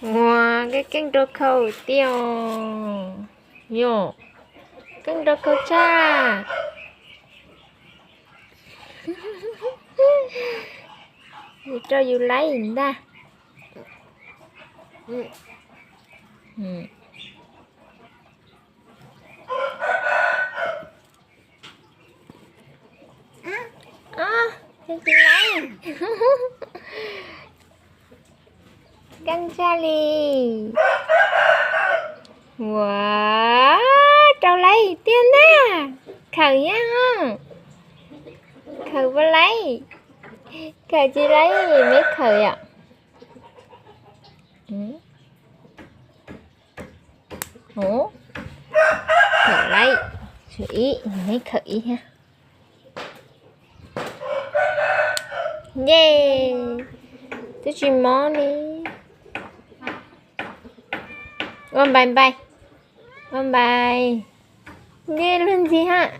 Ua, koj keeb rau khau tiag. Yog, keeb rau khau tshaj. Yus rau yus laib ntag. Tsis laib. Keeb tshaj li. Ua, rau laib tiag na. Khawm thiab. Khawm puas laib? Khawm tsis laib, meb khawm yom. Khawm laib, tshuav ib, meb khawm ib thiab. Ye, twb tsis mob li. Ua npais npais, ua npais. Ye, luag ntxhi hab.